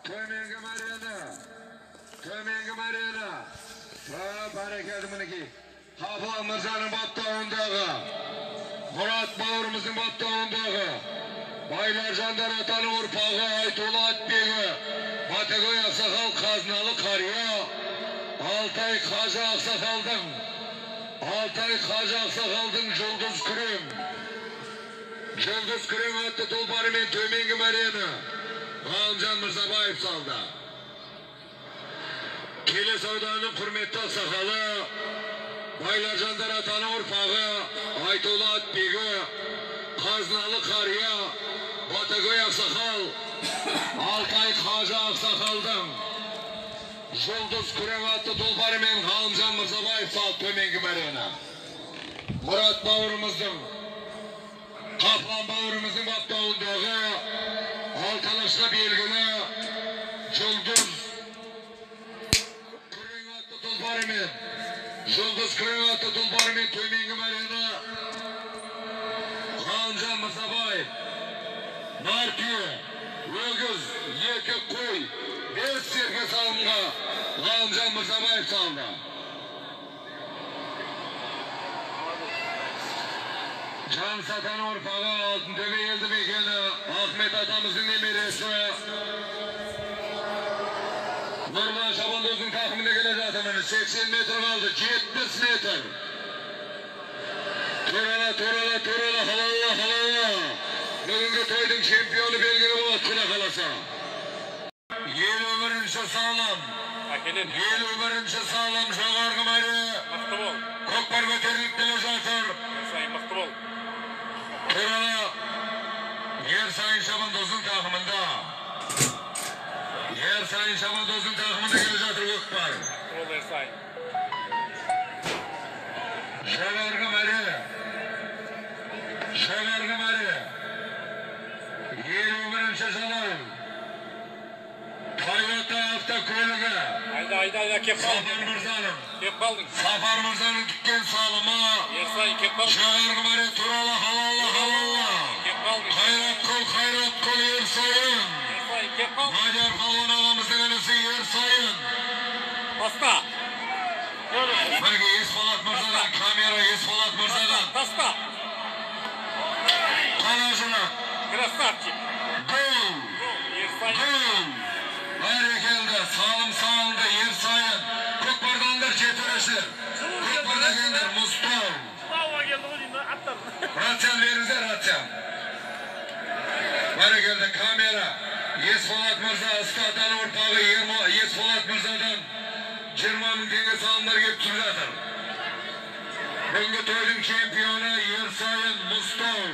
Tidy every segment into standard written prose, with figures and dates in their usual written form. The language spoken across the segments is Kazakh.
Төменгі мәрені. Төменгі мәрені. Бәрекелді мінекей. Қапылан мырзаның баптауындағы, Мұрат бауырымыздың баптауындағы, Байлар Жандар атаның ұрпағы Айтулы Атбегі, Батагөй ақсақал Қазыналы қария, Алтай қажы ақсақалдың, Алтай қажы ақсақалдың Жұлдыз Күрең. Жұлдыз Күрең атты тұлпарымен төменгі мәрені Ғалымжан Мырзабаев салды. Келес ауданының құрметті ақсақалы Байлар Жандар атаның ұрпағы Айтулы Атбегі, Қазыналы қария, Батагөй ақсақал, Алтай қажы ақсақалдың Жұлдыз Күрең атты тұлпарымен Ғалымжан Мырзабаев салды төменгі мәрені. Мұрат бауырымыздың, Қаплан бауырымыздың баптауындағы Алталашқа белгілі Жұлдыз Күрең атты тұлпарымен, Жұлдыз Күрең атты тұлпарымен төменгі мәрені Ғалымжан Мырзабаев. Нар түйе, өгіз, 2 қой, 5 серке салымға Ғалымжан Мырзабаев салды. Жан Сатан ұрпағы Алтынтөбе елді мекені Ахмет атамыздың немересі Нұрлан Шабандоздың тақымында келе жатыр. Міне 80 метр қалды, 70 метр. Турала, турала, турала, халалла, халалла. Бүгінгі тойдың чемпионы белгілі болады, құда қаласа. 51-ші салым. 51-ші салым жоғарғы мәре. Мықты бол. Көкпар көтеріліп келе жатыр. Ерсайын мықты бол. Турала Ерсайын Шабандоздың тақымында. Ерсайын Шабандоздың тақымында келе жатыр көкпар. Мықты бол, Ерсайын. Жоғарғы мәре. Жоғарғы мәре. 51-ші жалау. Тойота автокөлігі. Айда, айда, айда, кеп қалдың. Сафар мырзаның. Кеп қалдың. Сафар мырзаның тіккен салымы. Ерсайын кеп қалдың. Жоғарғы мәре туралы халалла, халалла. Кеп қалдың. Қайрат қыл, қайрат қыл, Ерсайын. Ерсайын кеп қалдың. Мадияр палуан ағамыздың інісі Ерсайын. Баста. Бірге Есболат мырзадан камера, Есболат мырзадан. Таста. Қала жұрат. Красавчик. Гол. Ерсайын. Гол. Бәрекелді, салым салынды, Ерсайын. Көкпардандар жеті. Көкпарда келдер, Мұстау. Рацияны беріңіздер, рацияны. Бәрекелді, камера. Есболат мырза, Ысты атаның ұрпағы Есболат мырзадан 20 мың теңге салымдар келіп түсіп жатыр. Бүгінгі тойдың чемпионы Ерсайын Мұстау.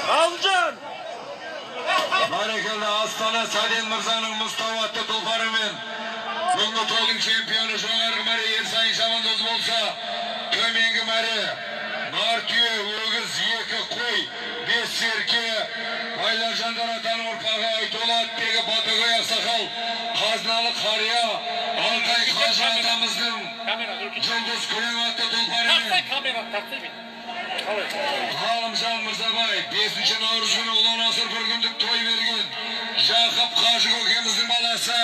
Ғалымжан! Бәрекелді, Астана Сәден мырзаның Мұстау атты тұлпарымен бүгінгі тойдың чемпионы жоғарғы мәре Ерсайын Шабандоз болса, төменгі мәре нар түйе, өгіз, 2 қой, 5 серке, Байлар Жандар атаның ұрпағы Айтолы Атбегі, Батагөй ақсақал, Қазыналы қария, Алтай қажы атамыздың Жұлдыз Күрең атты тұлпарымен Тартсай камераны, тартсай мен. Ғалымжан Мырзабаев 5 наурыз күні ұлан асыр бір күндік той берген Жақып қажы көкеміздің баласы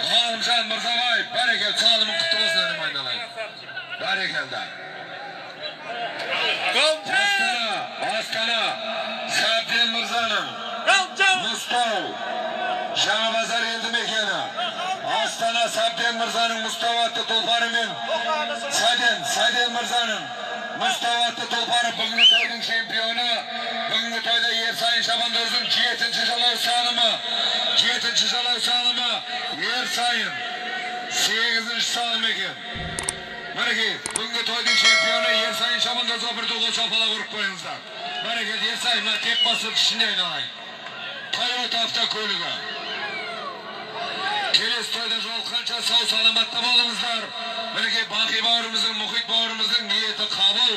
Ғалымжан Мырзабаев. Бәрекелді, салымың құтты болсын, інім айналайын. Бәрекелді. Ғалымжан! Астана, Астана, Сәбден мырзаның Ғалымжан! Мұстау, Жаңа базар елді мекені. Астана Сәбден мырзаның Мұстау атты тұлпарымен Сәден мырзаның Мұстау атты тұлпары бүгінгі тойдың чемпионы. Бүгінгі тойда Ерсайын Шабандоздың 7-ші жалау салымы. 7-ші жалау салымы Ерсайын. 8-ші салым екен. Мінекей, бүгінгі тойдың чемпионы Ерсайын Шабандозға бір қол шапалақ ұрып қойыңыздар. Бәрекелді, Ерсайын, мына тек басып ішіне айналайын. Тойота автокөлігі. Келесі тойда жолыққанша сау саламатта болыңыздар. Мінекей, Бақи бауырымыздың, Мұхит бауырымыздың ниеті қабыл,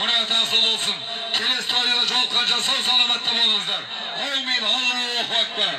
мұраты асыл болсын. Келесі тойда жолыққанша сау саламатта болыңыздар. Әумин, Аллаху акбар.